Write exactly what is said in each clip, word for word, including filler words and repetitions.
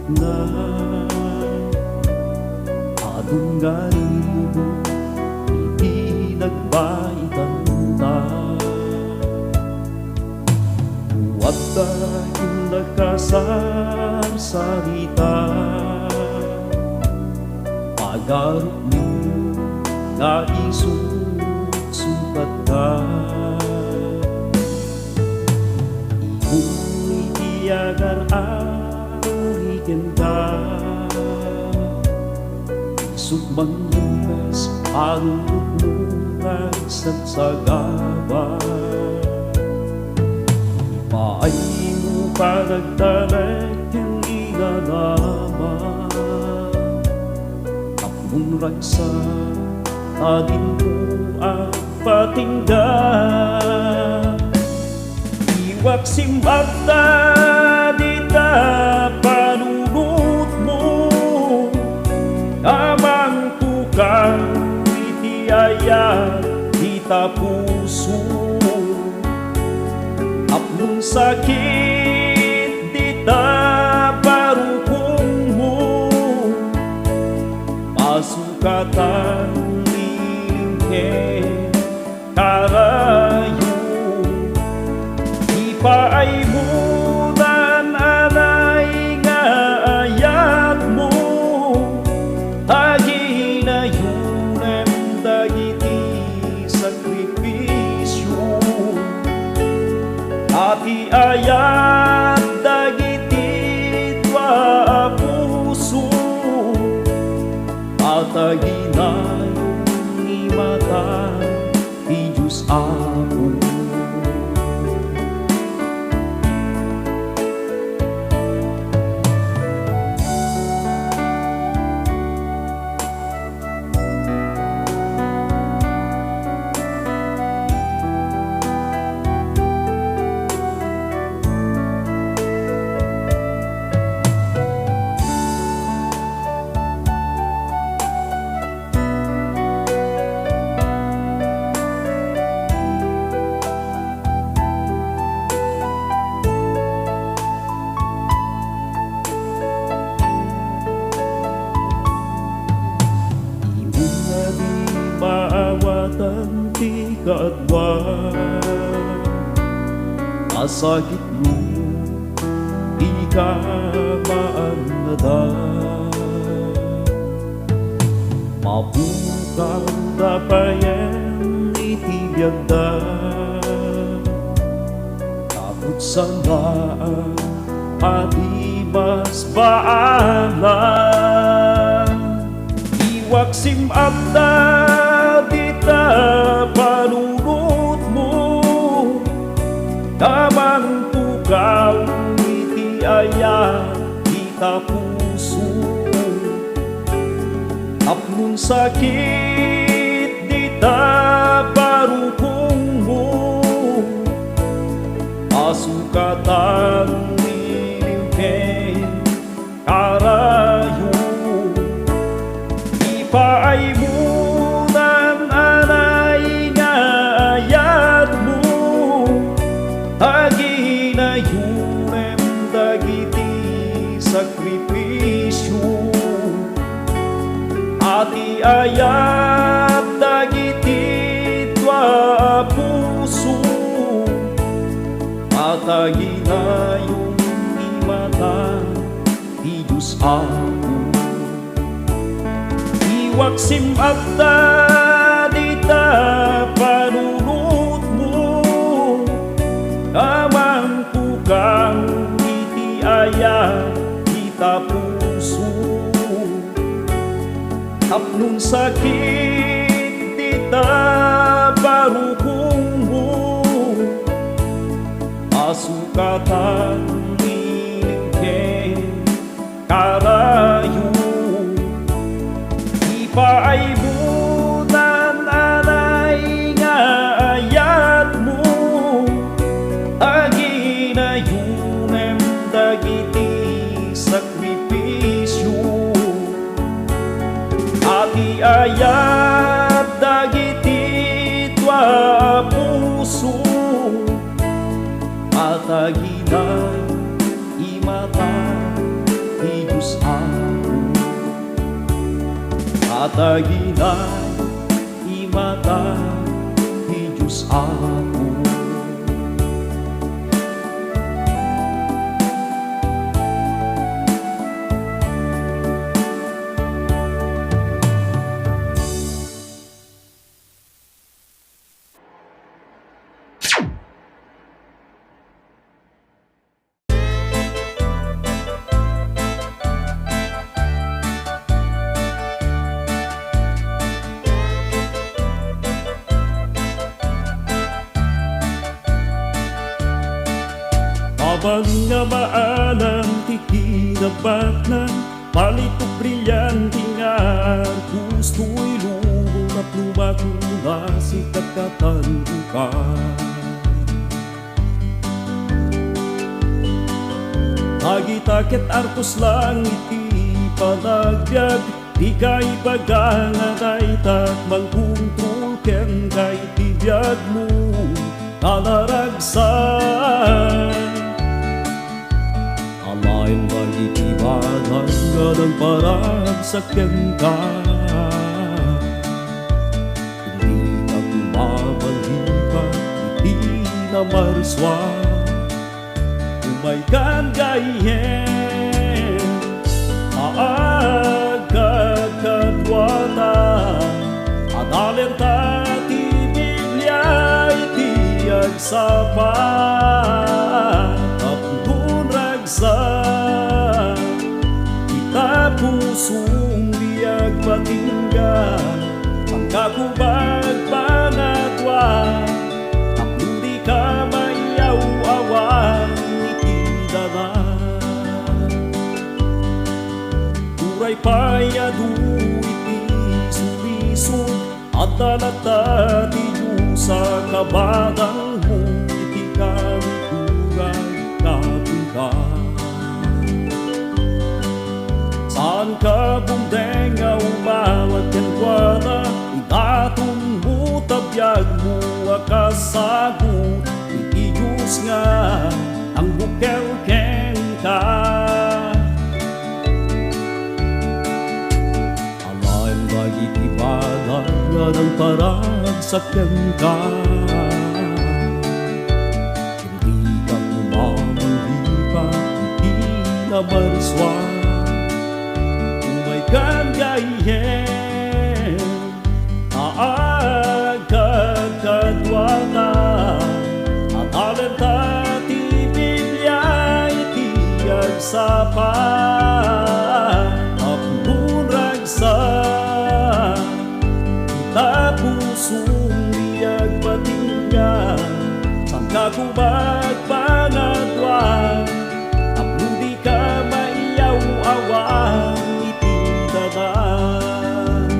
na adun nga ribu iti nagbaitanta. Adda ken nakasarsarita, pagarupmo nga isu sungkatka. Isu iti agar-ari kenka. Isut' mangimbes a rurutmo nga agsagsagaba. Ipaaymo panagtalek ken inanama. Tapno ragsak a dinto agpatingga. Iwaksim adda dita panunotmo, nga mangtukang iti ayat dita puso. Tapno sakit dita barukongmo, pasukatan ni Lingken karayo. Ipaaymo nan anay nga ayatmo, aginayonem dagiti sakripisio. Ati ayat dagiti dua a puso, ataginayon ni mata ti Dios Apo. Imo nga di maawatan ti kaadua, a sakitmo, dika maannada. Mabukawda payen iti biagda, tapno saan a di masbaalan. Iwaksim adda dita panunotmo, nga mangtukaw iti ayat dita puso. Tapno sakit dita barukongmo, pasukatan ni Lingken karayo. Ipaaymo nan anay nga ayatmo, aginayonem dagiti sakripisio. Ati ayat dagiti dua a puso, ataginayon ni mata ti Dios Apo. Iwaksim adda dita panunotmo, nga mangtukang iti ayat dita puso. Tapno sakit dita barukongmo, pasukatan ni Lingken karayo. Ipaaymo nan anay nga ayatmo, aginayonem dagiti sakripisio. Ati ayat dagiti dua a puso, ataginayon ni mata ti Dios Ataginay imata ti Dios Apo. Abalin nga maalam ti kinapatnang, balitok brilyante nga arpos toy lubong tapno makuna sika katandukan. Dagita ket arpos lang iti panagbiag, dika ibaga nga dayta mangkontrol kenka iti biagmo, ta naragsak. Alaen dagiti banag nga nagparagsak kenka. Dika koma manglipat iti namarsua. Umaykan gayem, maagkaduata, adalenta ti Biblia iti agsapa. Tapno ragsak ita pusom ti agpatingga, sangkakubag panadua, tapno dika maiyaw-awan iti dalan. Uray pay adu iti sulisog, adda latta ti Dios a kabadangmo iti kaluguran, kapuka. Saanka bumdeng nga umawat kenkuana, idatonmo ta biagmo a kasagut iti Dios nga nangbukkel kenka. Alaen dagiti banag nga nangparagsak kenka. Dika koma manglipat iti namarsua. Umaykan gayem, maagkaduata, adalenta ti Biblia iti agsapa. Tapno ragsak ita pusom ti agpatingga, sangkakubag panadua, tapno dika maiyaw-awan iti dalan.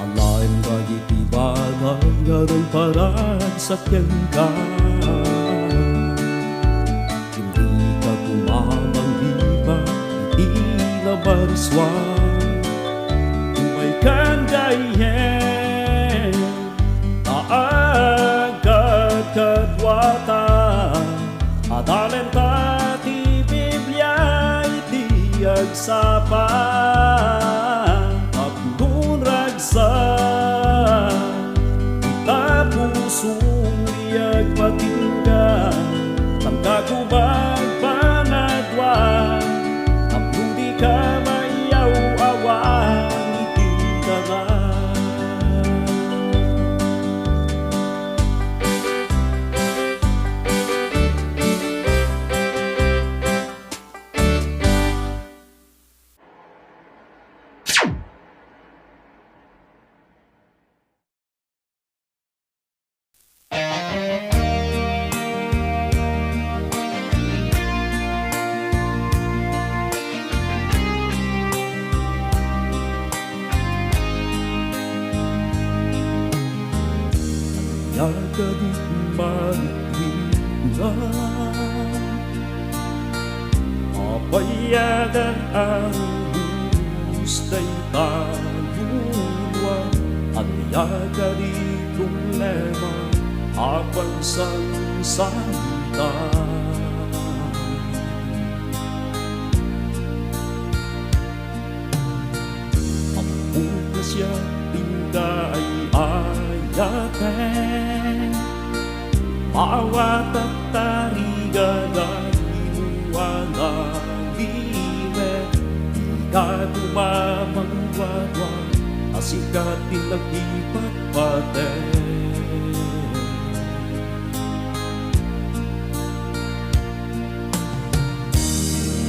Alaen dagiti banag nga nangparagsak kenka. Dika koma manglipat iti namarsua. Umaykan gayem, maagkaduata, adalenta ti Biblia iti agsapa. Tapno ragsak ita pusom ti agpatingga, sangkakubag panadua, tapno dika maiyaw-awan iti dalan. Kadit marikrikan, apayagan a rubus dayta luluan, ania kadi problema a pagsangsangita? Ammok a siak ti nagay-ayaten, mawa tattarigan a ribua nga limek. Dika koma mangwadwa a sika ti nakipagpateg.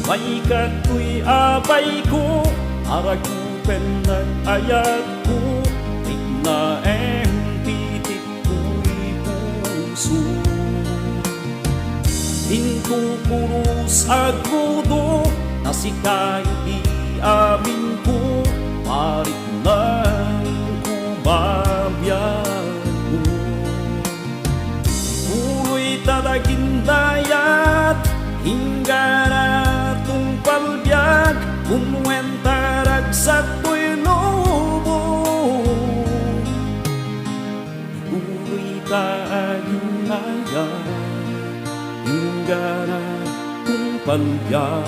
Maikadtoy a bayko, aragupen nag-ayatko, riknaem ti tikkoy puso. Inko pulos agrudo, ta sika iti aminko, mariknam koma biagko. Puloy ta dagindayat, inggana tungpal biag, kunwen ta ragsak toy lubong. Puloy ta aginayat, inggana tungpal biag.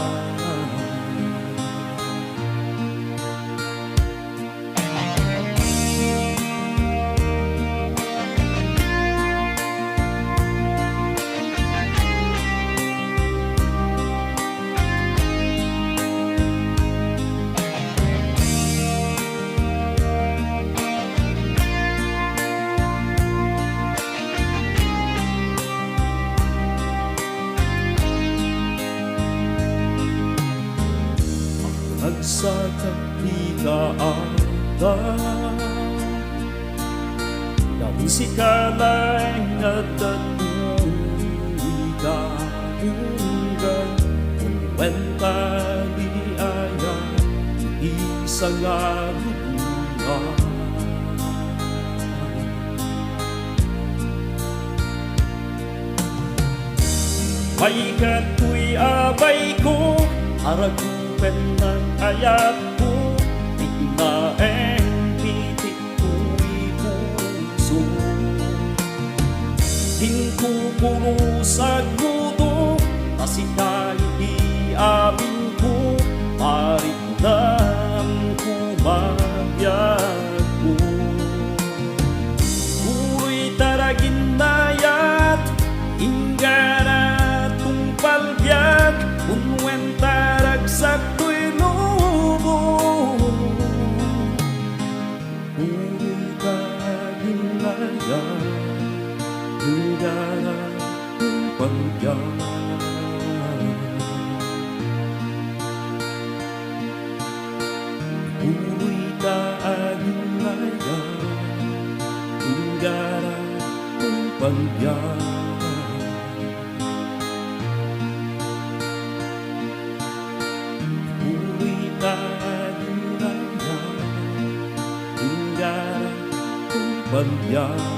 Nagsakit ti kaada, gapu sika laeng nga adda toy katunggan, kunwen ta di aya ti sangabunga. Maikadtoy a bayko, aragupen nag-ayatko, riknaem ti tikkoy puso. Inko pulos agrudo, ta sika iti aminko, mariknam koma biagko. Puloy ta dagindayat, inggana tungpal biag, kunwen ta ragsak toy lubong. Puloy ta dagindayat, inggana tungpal biag. Puloy ta aginayat, inggana tungpal biag. Puloy ta aginayat, inggana tungpal biag.